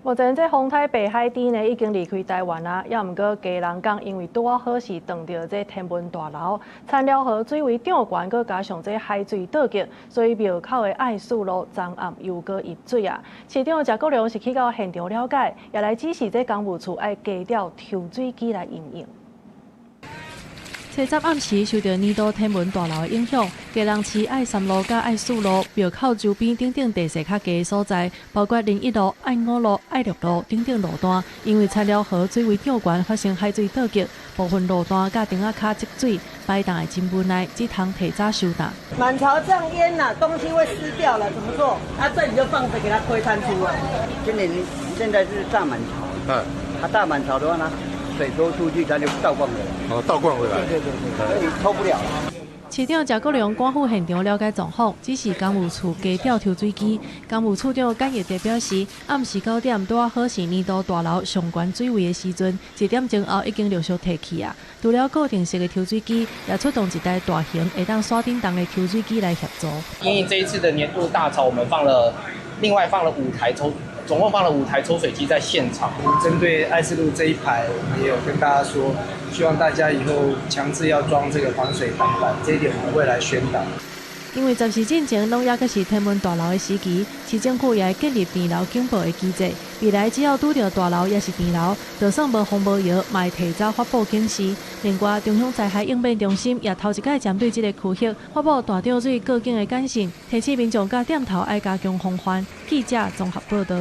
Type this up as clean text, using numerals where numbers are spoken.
目前這風颱白海豬呢已經離開台灣啊，猶毋過基隆港因為拄仔好是撞著這天文大樓，田寮河水位漲懸，閣加上這海水倒激，所以廟口的愛四路昨暗又閣淹水啊！市長謝國樑是去到現場了解，也來指示這工務處愛加調抽水機來應用。初十暗時受著年度天文大樓的影響，基隆市愛三路佮愛四路廟口周邊等等地勢較低的所在，包括仁一路、愛五路、愛六路等等路段，因為田寮河水位漲懸，發生海水倒激，部分路段佮埕仔跤積水，擺動會真無奈，只通提早收擔。滿潮這樣淹啦，東西會濕掉了，怎麼做？啊，這裡就放著給它推攤出來。今年現在是大滿潮，它大滿潮的話呢，水抽出去，它就倒灌回來。哦，倒灌回來。對對對，所以抽不了。市長謝國樑趕赴現場了解狀況，指示工務處加調抽水機。工務處長簡奕哲表示，暗時9點拄仔好是年度大樓上懸水位的時陣，1點鐘後已經陸續退去啊。除了固定式的抽水機，也出動一台大型會當山頂動的抽水機來協助。因為這一次的年度大潮，我們放了另外放了五台抽。總共放了五台抽水機在現場。針對愛四路這一排，我們也有跟大家說，希望大家以後強制要裝這個防水擋板，這一點我們會來宣導。因為十時進前攏猶閣是天文大樓的時期，市政府也會建立田樓警報的機制。未來只要拄著大樓抑是田樓，就算無風無搖，嘛會提早發布警示。另外，中央災害應變中心也頭一擺針對這個區域發布大漲水告警的簡訊，提醒民眾佮店頭愛加強防範。記者綜合報導。